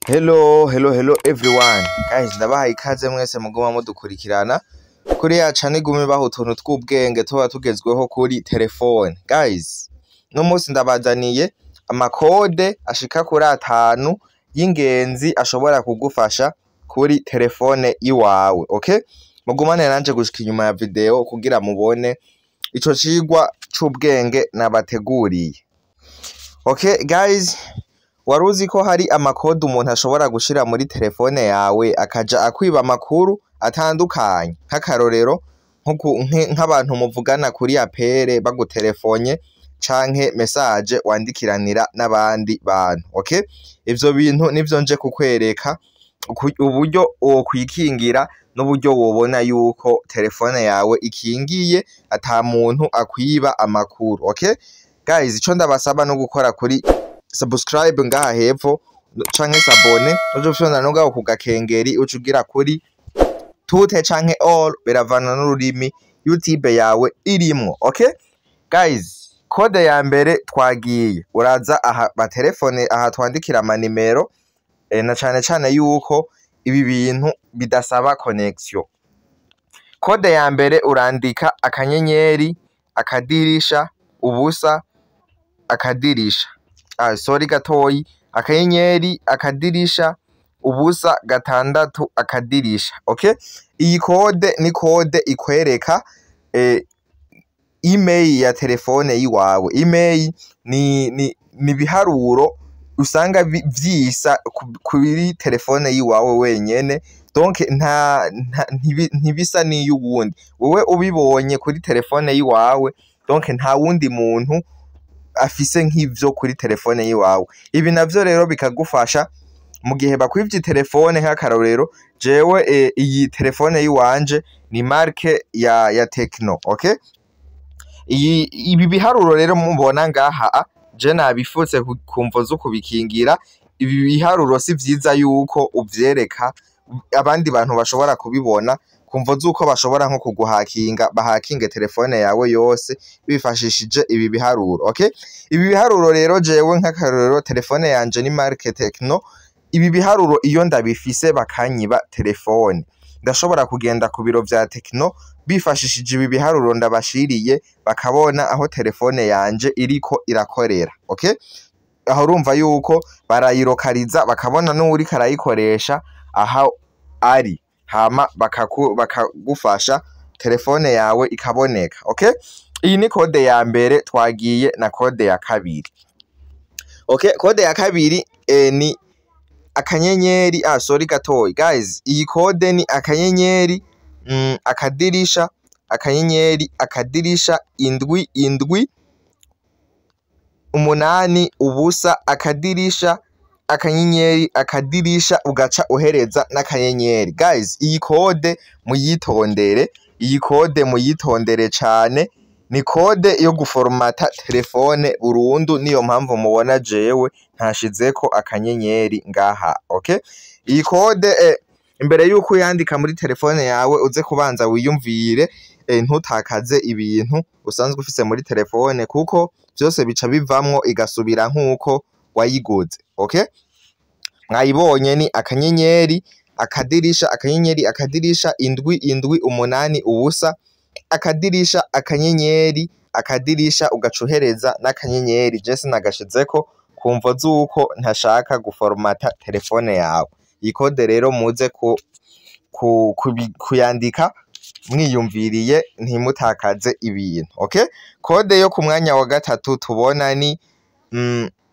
Hello, hello, hello everyone. Guys, ndabahaye ikaze mwese muguma mudukurikirana kuri ya channel igume ibaha utuntu tw'ubwenge tuba tugezweho kuri telefone. Guys, no munsi ndabazaniye amakode ashika kuri 5 y'ingenzi ashobora kugufasha kuri telefone iwawe, okay? Mugumane nanje gushika inyuma ya video kugira mubone ico cigwa c'ubwenge nabateguriye. Okay guys, waruzi ko hari amakode umuntu ashobora gushira muri telefone yawe akaja akwiba amakuru atandukanye, nk'akarorero nk'abantu muvugana kuri appel bagutelefone canke message wandikiranira n'abandi bantu, okay? Ivyo bintu nivyo nje kukwereka uburyo wokwikingira n'uburyo wobona yuko telefone yawe ikingiye ata muntu akwiba amakuru, okay? Guys, ico ndabasaba no gukora kuri subscribe ngaha hepfo canke s'abonner, uje ufyonda no ngaho ku gakengeri, uca ugira kuri toutes canke all, biravana n'ururimi YouTube yawe irimwo, okay? Guys, code ya mbere twagiye, uraza aha batelefone, aha twandikira amanimero, na cane cane yuko ibi bintu bidasaba connection. Code ya mbere urandika akanyenyeri akadirisha ubusa akadirisha, ah sorry gatoyi, akanyenyeri akadirisha ubusa 6 akadirisha, okay? Iyi code ni code ikwereka IMEI ya telefone yiwawe. IMEI ni biharuro usanga vyisa kuri telefone yiwawe wenyene, donc ntibisa n'iy'uwundi. Wewe ubibonye kuri telefone yiwawe, donc nta wundi muntu afise nk'ivyo kuri telefone yiwawe. Ibi navyo rero bikagufasha mu gihe bakwivye telefone. Nk'akarorero jewe, iyi telefone yiwanje ni marque ya Tecno, okay? Iyi ibi biharuro rero mubona ngaha, je nabifutse ku mvo zo kubikingira. Ibi biharuro si vyiza yuko uvyereka abandi bantu, bashobora kubibona ku mvo z'uko bashobora nko kuguhakinga, bahakinge telefone yawe yose bifashishije ibi biharuro, okay? Ibi biharuro rero, jewe nk'akarorero telefone yanje ni marque Tecno. Ibi biharuro iyo ndabifise bakanyiba telefone, ndashobora kugenda ku biro vya Tecno bifashishije ibi biharuro ndabashiriye, bakabona aho telefone yanje iriko irakorera, okay? Aho urumva yuko barayirokariza, bakabona n'uwuriko arayikoresha aho ari, hama bakagufasha telefone yawe ikaboneka, okay? Iyi ni code ya mbere. Twagiye na code ya kabiri, okay? Code ya kabiri ni akanyenyeri, ah sorry gatoyi guys, iyi code ni akanyenyeri akadirisha akanyenyeri akadirisha 7 7 8 ubusa akadirisha akanyenyeri akadirisha, ugaca uhereza n'akanyenyeri. Guys, iyi code muyitondere, iyi code muyitondere cane. Ni code yo guformata telefone burundu, niyo mpamvu mubona jewe ntashizeko akanyenyeri ngaha, okay? Iyi code, imbere yuko uyandika muri telefone yawe, uze kubanza wiyumvire, ntutakaze ibintu usanzwe ufise muri telefone, kuko vyose bica bivamwo igasubira nkuko wayiguze, okay? Mwayibonye, ni akanyenyeri akadirisha akanyenyeri akadirisha 7 7 8 ubusa akadirisha akanyenyeri akadirisha, ugaca uhereza n'akanyenyeri. Je sinagashizeko ku mvo z'uko ntashaka guformata telefone yawe. Iyi code rero muze kuyandika mwiyumviriye, ntimutakaze ibintu, okay? Code yo ku mwanya wa gatatu tubona ni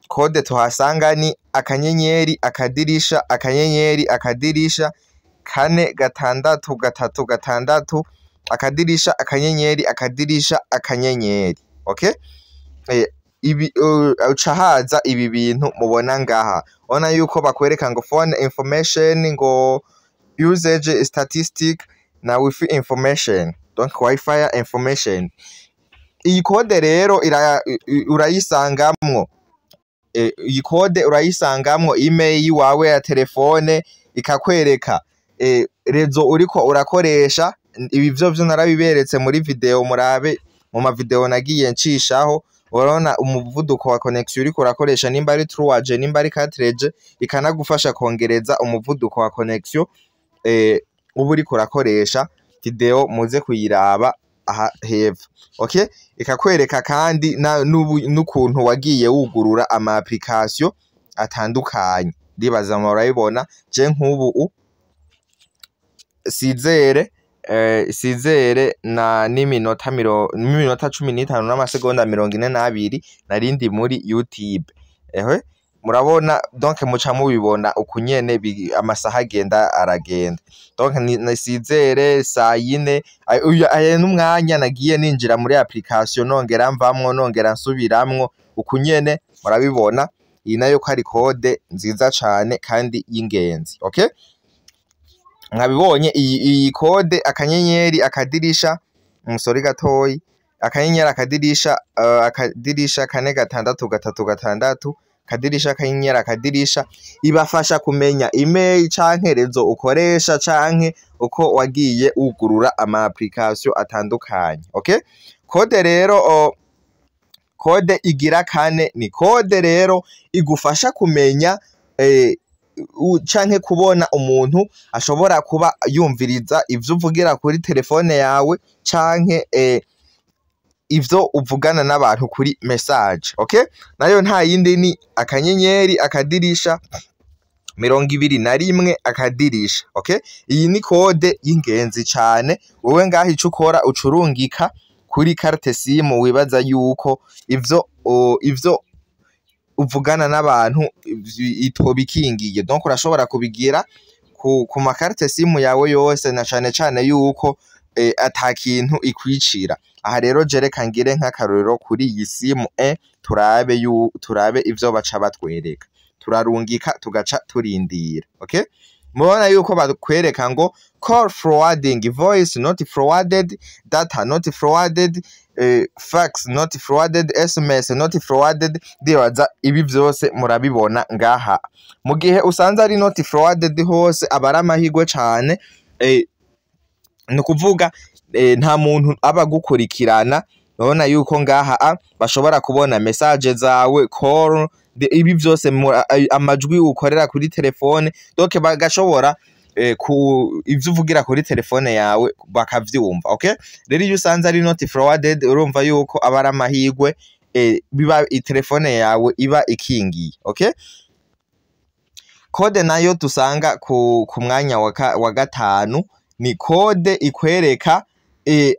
code tuhasanga ni akanyenyeri akadirisha akanyenyeri akadirisha 4 6 3 6 akadirisha akanyenyeri akadirisha akanyenyeri, okay? Ibi uca haza ibi bintu mubona ngaha. Ubona yuko bakwereka ngo phone information, ngo usage statistic na wifi information, donc wifi information. Iyi code rero urayisangamwo, iyi code urayisangamwo IMEI wawe ya telefone, ikakwereka réseau uriko urakoresha. Ibi vyo narabiberetse muri video, murabe mu ma video nagiye ncishaho. Urabona umuvuduko wa connexion uriko urakoresha, nimba ari 3G, nimba ari 4G, ikanagufasha kongereza umuvuduko wa connexion uba uriko urakoresha. Video muze kuyiraba aha hepfo, okay? Ikakwereka kandi n'ukuntu wagiye wugurura ama application atandukanye. Ndibaza murabibona. Je nk'ubu sizere sizere na n'iminota 15 n'amasegonda 42 narindi muri YouTube. Ehe, murabona, donc muca mubibona uku nyene amasaha agenda aragenda. Donc ni sizere saa yine aya n'umwanya nagiye ninjira muri application, nongera mvamwo, nongera nsubiramwo, uku nyene murabibona. Iyi nayo ko ari code nziza cane kandi y'ingenzi, okay? Mwabibonye iyi code: akanyenyeri, akadirisha, umusore gatoyi, akanyenyeri, akadirisha, akadirisha, 4, 6, 3, 6, akadirisha, akanyenyeri, akadirisha. Ibafasha kumenya email canke réseau ukoresha canke uko wagiye wugurura ama application atandukanye, okay? Code rero code igira kane ni code rero igufasha kumenya canke kubona umuntu ashobora kuba yumviriza ivyo uvugira kuri telefone yawe canke ivyo uvugana n'abantu kuri message, okay? Nayo nta yindi, ni akanyenyeri, akadirisha, 21, akadirisha, okay? Iyi ni code y'ingenzi cane. Wewe ngaho ico ukora, ucurungika kuri carte SIM wibaza yuko ivyo uvugana n'abantu itobikingiye. Donc urashobora kubigira ku ma carte SIM yawe yose, na cane cane yuko ata kintu ikwicira. Aha rero je reka ngire nk'akarorero kuri iyi SIM e turabe ivyo baca batwereka. Turarungika, tugaca turindira, okay? Murabona yuko bakwereka ngo call forwarding, voice not forwarded, data not forwarded, fax not forwarded, SMS not forwarded. Ndibaza ibi vyose murabibona ngaha. Mu gihe usanze ari not forwarded hose, aba ari amahirwe cane. Ni ukuvuga nta muntu aba agukurikirana. Urabona yuko ngaha bashobora kubona message zawe, call, ibi vyose, amajwi ukorera kuri telefone. Donc bagashobora ku ivyo uvugira kuri telefone yawe bakavyumva, okay? Rero iyo usanze ari not forwarded, urumva yuko aba ari amahirwe, biba telefone yawe iba ikingiye, okay? Code nayo dusanga ku mwanya wa gatanu ni code ikwereka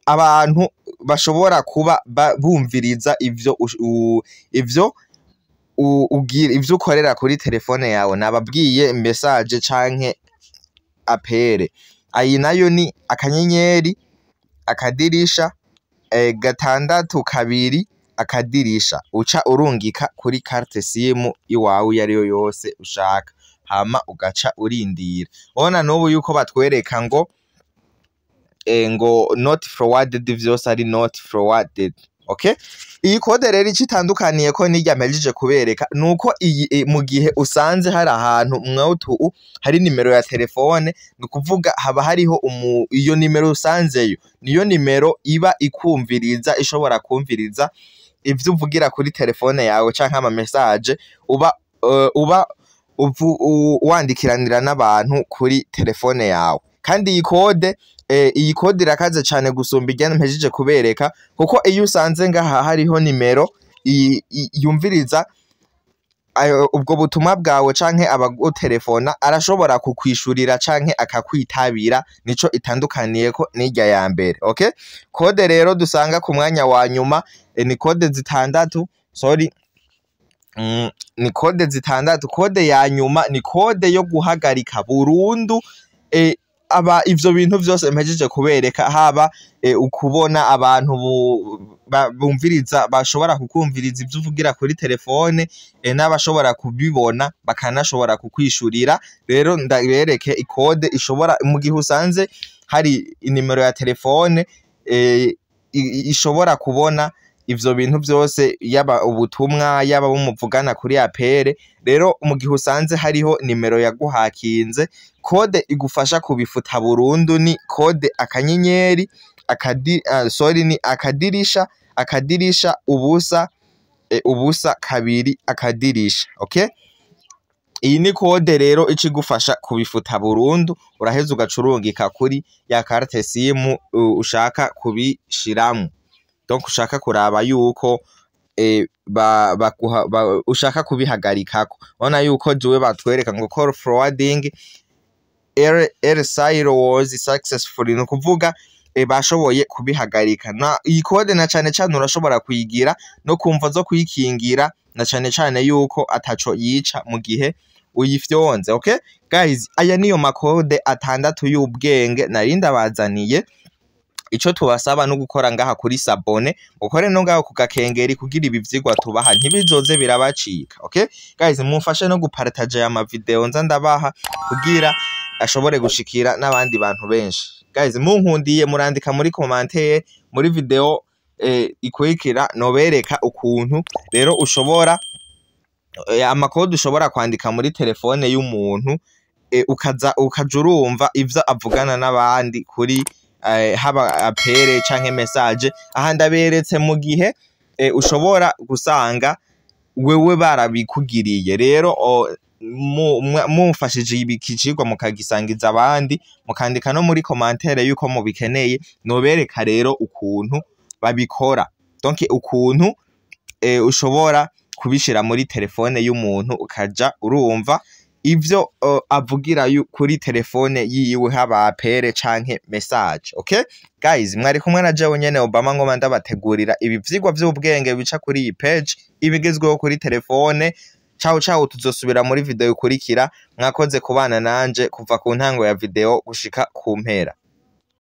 abantu bashobora kuba bumviriza ivyo ugira, ivyo ukorera kuri telefone yawe. Nababwiye message canke appel. Ayi nayo ni akanyenyeri, akadirisha, 6, 2, akadirisha. Uca urungika kuri carte SIM iwawe iyo ariyo yose ushaka, hama ugaca urindira. Urabona n'ubu yuko batwereka ngo not forwarded, vyose ari not forwarded, okay? Iyi code rero ico itandukaniye ko n'irya mpejeje kubereka nuko iyi mu gihe usanze hari ahantu mwutu hari nimero ya telefone, ni ukuvuga haba hariho iyo nimero usanzeyo niyo nimero iba ikumviriza, ishobora kumviriza ivyo uvugira kuri telefone yawe canke ama message uba wandikiranira n'abantu kuri telefone yawe. Kandi iyi code irakaze cane gusumba irya mpejeje kubereka, kuko iyo usanze ngaha hariho nimero yumviriza ubwo butumwa bwawe canke abagutelefona, arashobora kukwishurira canke akakwitabira. Nico itandukaniyeko n'irya ya mbere, okay? Code rero dusanga ku mwanya wa nyuma ni code zitandatu, sorry, ni code zitandatu. Code ya nyuma ni code yo guhagarika burundu aba ivyo bintu vyose mpejeje kubereka, haba ukubona abantu bumviriza, bashobora kukumviriza ivyo uvugira kuri telefone, n'abashobora kubibona bakanashobora kukwishurira. Rero ndabereke i code ishobora, mu gihe usanze hari inimero ya telefone ishobora kubona ivyo bintu vyose, yaba ubutumwa, yaba bumuvugana kuri appel. Rero mu gihe usanze hariho nimero yaguhakinze, code igufasha kubifuta burundu ni code akanyenyeri sorry, ni akadirisha, akadirisha, ubusa. ubusa kabiri akadirisha. Okay, iyi ni code rero ica igufasha kubifuta burundu. Uraheza ugacurungika kuri ya carte SIM ushaka kubishiramwo, donc ushaka kuraba yuko baguha, ushaka kubihagarikako. Urabona yuko jewe batwereka ngo call forwarding RSI was successfully, ni ukuvuga bashoboye kubihagarika. Na iyi code na cane cane urashobora kuyigira no kumva zo kuyikingira, na cane cane yuko ataco yica mu gihe uyifyonze. Okay guys, aya niyo ma code atandatu y'ubwenge nari ndabazaniye. Ico tubasaba no gukora ngaha kuri s'abonner, mukore no ngaho ku gakengeri kugira ibi vyigwa tubaha ntibizoze birabacika. Okay guys, mumfashe no gupartager aya ma video nza ndabaha kugira ashobore gushikira n'abandi bantu benshi. Guys, munkundiye murandika muri commentaire. Muri video ikurikira nobereka ukuntu rero ushobora ama code ushobora kwandika muri telefone y'umuntu, ukaza ukaja urumva ivyo avugana n'abandi kuri haba appel canke message. Aha ndaberetse mu gihe ushobora gusanga wewe barabikugiriye. Rero mumfashije ibi kicigwa mukagisangiza abandi, mukandika no muri commentaire yuko mubikeneye, nobereka rero ukuntu babikora, donc ukuntu ushobora kubishira muri telefone y'umuntu ukaja urumva ivyo avugira kuri telefone yiwe, haba appel canke message. Okay guys, mwari kumwe na jewe nyene Obama, ngoma ndabategurira ibi vyigwa vy'ubwenge bica kuri iyi page ibigezweho kuri telefone. Ciao ciao, tuzosubira muri video ikurikira. Mwakoze kubana nanje kuva ku ntango ya video gushika ku mpera.